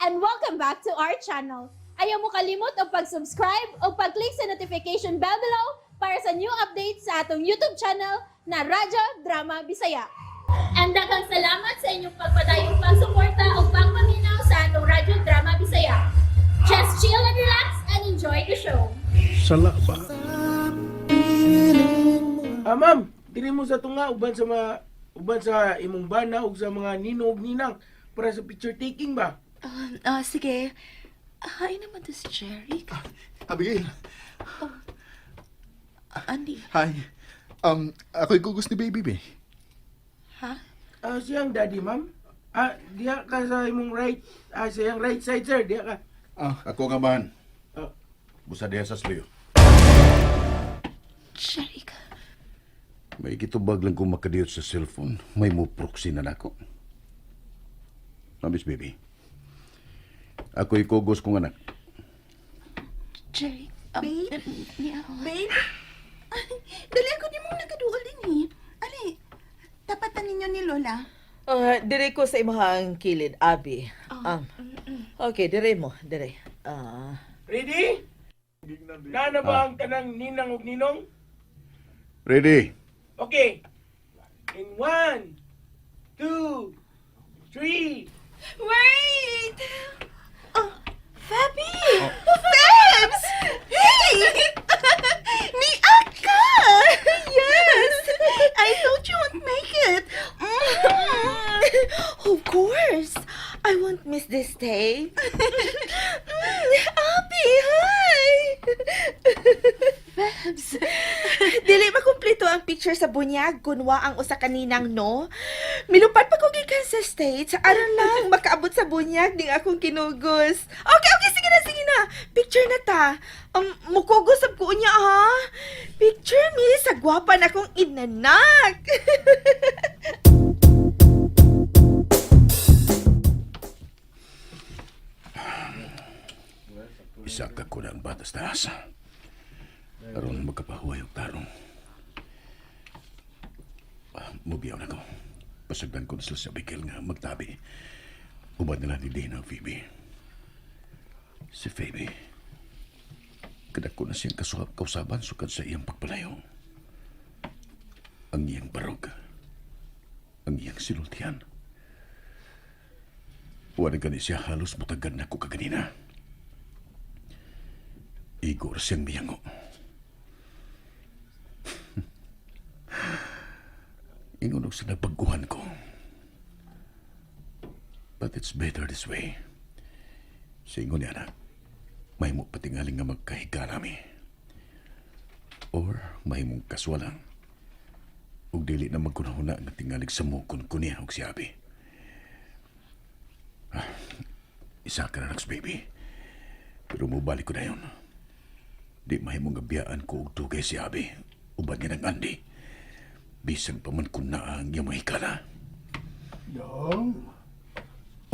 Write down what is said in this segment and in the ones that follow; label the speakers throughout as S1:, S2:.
S1: And welcome back to our channel. Ayaw mo kalimot og pag-subscribe o pag-click sa notification bell below para sa new updates sa atong YouTube channel na Radyo Drama Bisaya. And daghang salamat sa inyong pagpadayong pagsuporta o pagpaminaw sa atong Radyo Drama Bisaya. Just chill and relax and enjoy the show.
S2: Sala ba?
S3: Ah, ma'am, diri mo sa tunga uban sa imong bana ug sa mga ninong ug ninang para sa picture taking ba?
S4: Ah, sige. Hi naman to si Jeric.
S5: Abigail,
S4: Andy,
S5: hi. Ako'y gugos ni baby, be.
S4: Ha?
S3: Ah, siyang daddy, ma'am. Ah, diha ka sa imong right, sa iyang right side, sir, diha ka.
S5: Ah,
S2: Ako nga man.
S3: Ah.
S2: Busa diha sa sliyo.
S4: Jeric.
S2: May kitubag lang kung makadiyot sa cellphone. May mo proxy na nako. Promise, baby. Ako'y kugos kong anak.
S4: Jeric.
S6: Babe?
S4: Yeah.
S6: Babe? Ay, dali ako di mong nakaduol din eh. Ali, tapatan ninyo ni Lola.
S7: Dire ko sa imong kilid, Abi. Okay, dire mo, dire. Ah.
S3: Ready? Naa na ba ang tanang ninang ug ninong?
S2: Ready?
S3: Okay. In one, two, three.
S6: Wait! Oh, Fabi! Fabs! Hey! Ni Aka! Yes! I thought you won't make it.
S7: Of course. I won't miss this day. Abi, hi!
S4: Babs.
S7: Dili makumpleto ang picture sa bunyag kun wa ang usa ka ninang, no? Milupad pa ko gikan sa States aron lang makaabot sa bunyag ning akong kinugos. Okay, sige na, sige na. Picture na ta. Mukugos sab ko unya ha. Picture mi sa gwapa na akong inanak.
S2: Isa ka ko na ang batas taas. Aron magkapahuway og tarong. Ah, mubiyaw na ko. Pasagdan ko na sila sa Abigail nga magtabi. Uban nila ni Dana ug Phoebe. Si Phoebe. Kadako na siyang kausaban sukad sa iyang pagpalayo. Ang iyang barog. Ang iyang sinultian. Wala gani siya halos mutagan na ko kaganina. Igor siyang miyango. Ingon og sa nagbaguhan ko. But it's better this way. Sa ingon niya anak, mahimo patingaling nga magkahigala mi. Or mahimong kaswalang. Ug dili na magkunahuna nga tingalig sa mukon ko niya og si Abi. Ah, isa ka na naks, baby. Pero mubalik ko na yun. Di mahimong gabiyaan ko og dugay si Abi. Uban niya ng Andy. Bisan pa man kung naa ang iyang mahikala.
S8: Dong,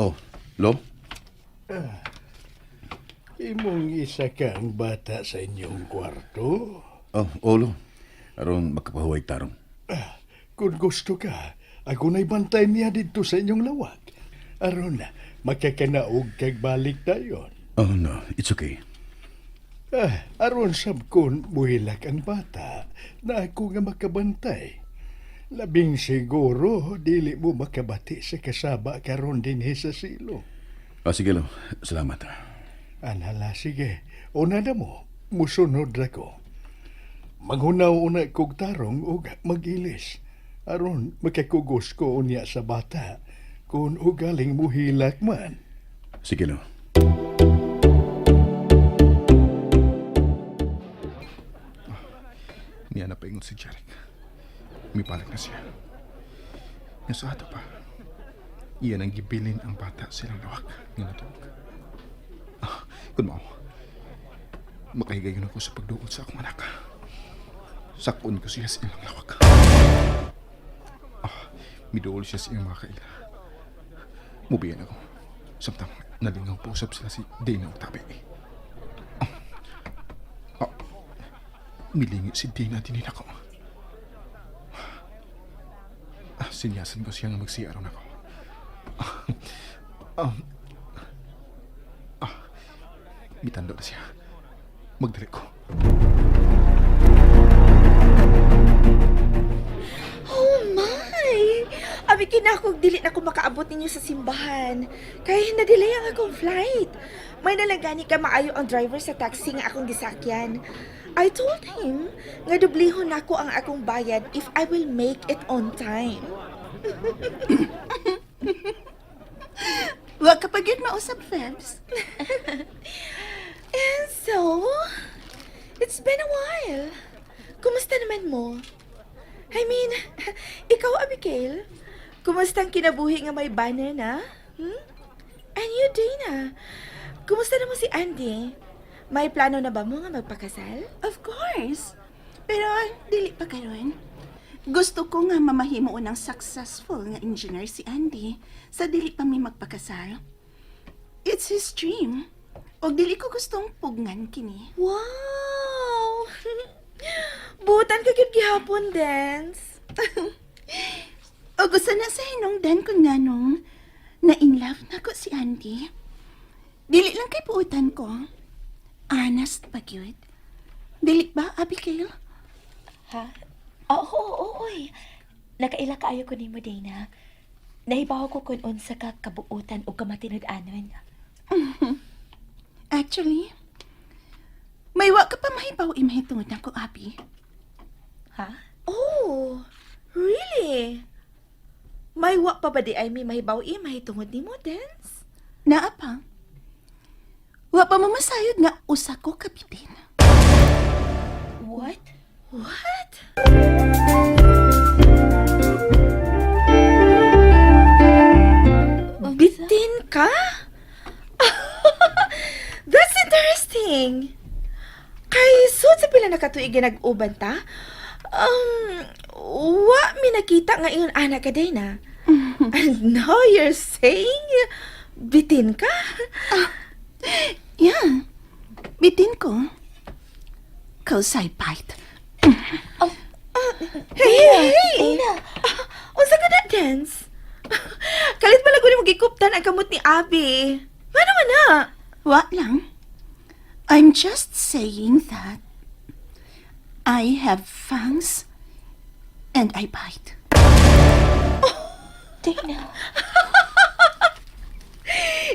S2: Oh, Lo?
S8: Imong isa ka ang bata sa inyong kwarto.
S2: Oh, Lo. Aron makapahuway tarong.
S8: Kung gusto ka, ako na'y bantay niya dito sa inyong lawak. Aron na, makakanaog kag balik dayon.
S2: Oh, no. It's okay.
S8: Ah, aron sab kon muhilak ang bata na ako nga makabantay. Labing siguro, dili mo makabati sa kasaba karon dinhi sa silo.
S2: Ah, sige, Lo. Salamat.
S8: Anala, sige. Una na mo, musunod ra ko. Maghunaw una kog tarong ug mag-ilis. Aron makakugos ko unya sa bata kung ugaling muhilak man.
S2: Sige, Lo.
S5: Niya na paingon si Jeric. Mibalik na siya. Nga sa ato pa. Iyan ang gibilin ang bata silang lawak nga natuog. Ah, kun mao, makahigayon ako sa pagduot sa akong anak. Sakon ko siya sa ilang lawak. Ah, miduol siya sa iyang mga kaila. Mubiyan ako. Samtang nalingaw po usap sila si Dana og tabi. Ah, milingi si Dana din ako. Ah, sinyasan ko siya nga magsiya ron ako. Ah, Mitando na siya. Magdali ko.
S7: Oh my! Abi kinakog dili na ko makaabot ninyo sa simbahan. Kay na-delay ang akong flight. May nalagani ka maayo ang driver sa taxi nga akong gisakyan. I told him nga dublihon nako ang akong bayad if I will make it on time.
S6: Wa ka pa gyud mausap, Febs.
S7: And so, it's been a while. Kumusta naman mo? I mean, ikaw, Abigail, kumusta ang kinabuhi nga may banner na? Hmm? And you, Dana, kumusta naman si Andy? May plano na ba mo nga magpakasal?
S6: Of course. Pero dili pa karon. Gusto ko nga mamahimo ng successful nga engineer si Andy sa dili pa mi magpakasal. It's his dream. Og dili ko gustong pugnan kini.
S7: Wow! Butan ka gyud gihapon, dance.
S6: Og usa na sa hinungdan ko nganong na in love na ko si Andy. Dili lang kay puutan ko. Honest pa gyud. Dili ba, Abigail?
S4: Ha? Oo, oo, oo, oy. Nakaila kaayo ko nimo, Dana. Nahibaw ko kung unsa ka kabuutan o kamatinud-anon.
S6: Actually, may wa ka pa mahibaw imahitungod nako, Abi.
S4: Ha?
S7: Oh, really? May wa pa ba di ay may mahibaw mahitungod nimo, dance?
S6: Naa pa. Wa pa mo masayod nga usa ko kapitin.
S4: What?
S7: What? Bitin ka? That's interesting. Kay sud sa pila na katuig nga nag-uban ta? Wa mi nakita nga ingon ana ka day na. And now you're saying bitin ka?
S6: Yeah. Bitin ko. Cause I bite.
S7: Hey, hey!
S4: Dana!
S7: Unsa ka na dance? Kalit pala ko mo gikuptan ang kamot ni Abby. Ngano man na?
S6: Wa lang. I'm just saying that I have fangs and I bite.
S4: Dana!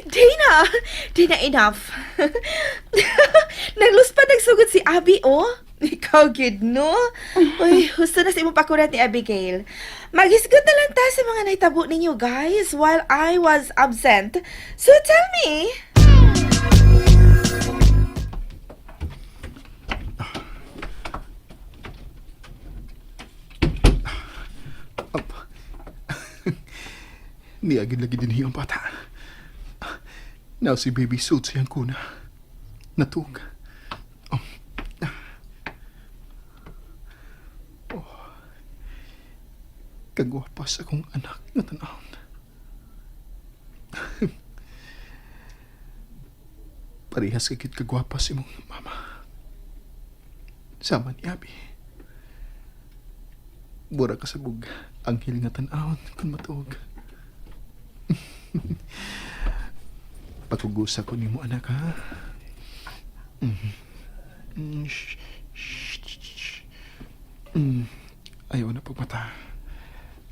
S7: Dana! Dana, enough. Nagluspa nagsugod si Abby, oh. Ikaw, gid, no? Uy, husto na sa imong pakurat ni Abigail. Maghisgot na lang ta sa mga nahitabo ninyo, guys, while I was absent. So tell me,
S5: Up. Niagin lagi din ang bata. Now si baby suit siyang kuna. Natug. Oh. Oh. Kagwapas akong anak nga tanawon. Parehas kay kagwapas imong mama. Sama ni Abby. Bura ka sabog. Anghel nga tan-awon kung matuog. Pagkugusa ko nimo anak ha. Mm. Shh, shh, shh, shh. Ayaw na pagmata.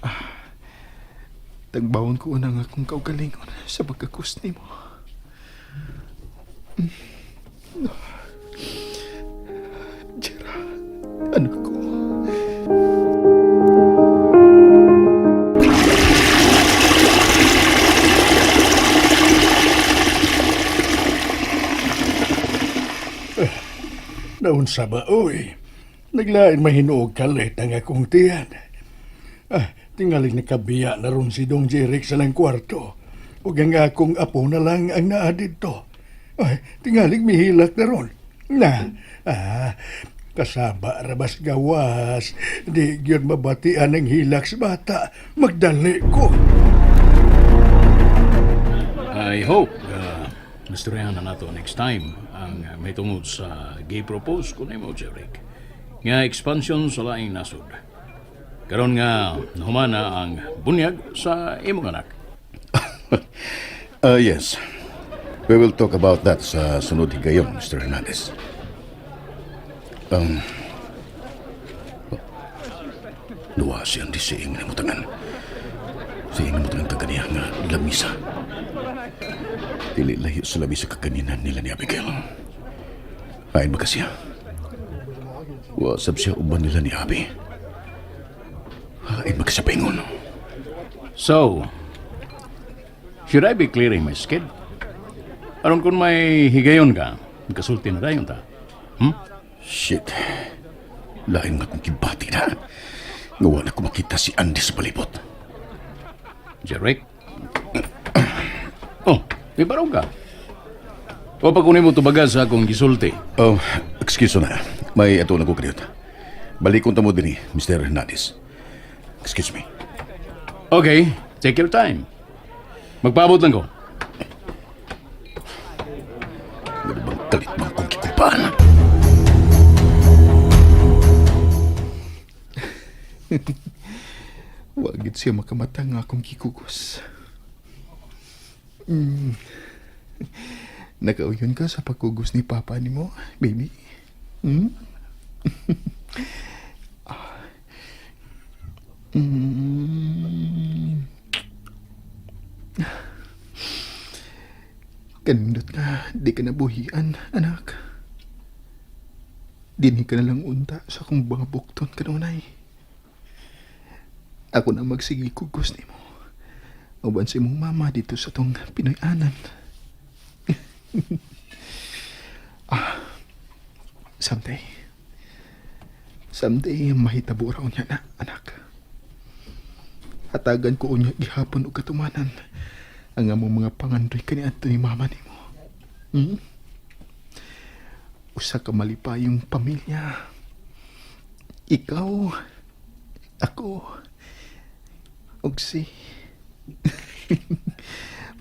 S5: Ah. Tagbawon ko una nga akong kaugalingon sa pagkakus nimo. Jera, anak ko.
S8: Naunsa ba, oy? Naglain mahinuog kalit ang akong tiyan. Ah, tingaling nakabiya na ron si Dong Jeric sa lang kwarto. Ug ang akong apo na lang ang naa didto. Ay, tingaling mihilak na ron. Na, ah, kasaba rabas gawas. Di gyud mabatian ang hilak sa bata. Magdali ko.
S9: I hope mastoryahan na nato next time ang may tungod sa gay propose ko nimo, Jeric. Nga expansion sa laing nasod. Karon nga humana ang bunyag sa imong anak.
S2: Yes. We will talk about that sa sunod higayon, Mr. Hernandez. Oh, Duwa si Andy sa iyang namutangan. Sa iyang namutangan ka kaniya nga lamisa. Dili layo sa lamisa kaganinan nila ni Abigail. Ayon ba ka siya? Wasab siya uban nila ni Abby. Hain ba ka siya paingon?
S9: So, should I be clearing my skid? Aron kung may higayon ka, kasulti na dayon ta.
S2: Shit. Lain nga kong kibati na. Nga wala ko makita si Andy sa palibot.
S9: Jeric? Oh, may barong ka. O pag mo tubaga sa akong gisulti.
S2: Oh, excuse na. May ato na ko kaniyot. Balikon ta mo dinhi, Mr. Hernandez. Excuse me.
S9: Okay, take your time. Magpaabot lang ko.
S2: Ano bang kalit bang kong kikulpaan?
S5: Wagit siya makamata nga akong gikugos. Nakauyon ka sa pagkugos ni Papa ni mo, baby. Hmm? Ah. Kanindot ka, di ka nabuhian, anak. Dinhi ka na lang unta sa akong mga bukton kanunay. Ako na magsige kugos nimo. Uban sa imong mama dito sa tong Pinoy-anan. Someday. Someday mahitabo ra unya na, anak. Hatagan ko unya gihapon og katumanan ang among mga pangandoy kaniadto ni mama nimo. Hmm? Usa ka malipayong pamilya. Ikaw, ako, og si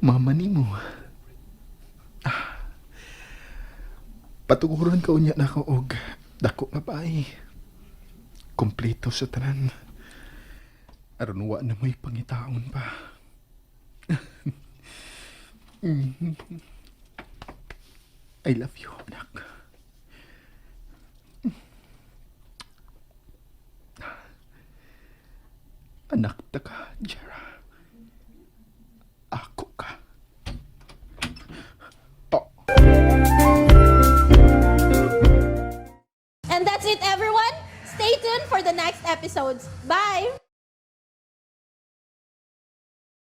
S5: mama nimo. Patuguran ka unya nako og dako nga bahay. Kompleto sa tanan. Aron wa na mo'y pangitaon pa. I love you, anak. Anak ta ka, Jera. Ako ka. Oh.
S1: And that's it, everyone. Stay tuned for the next episodes. Bye!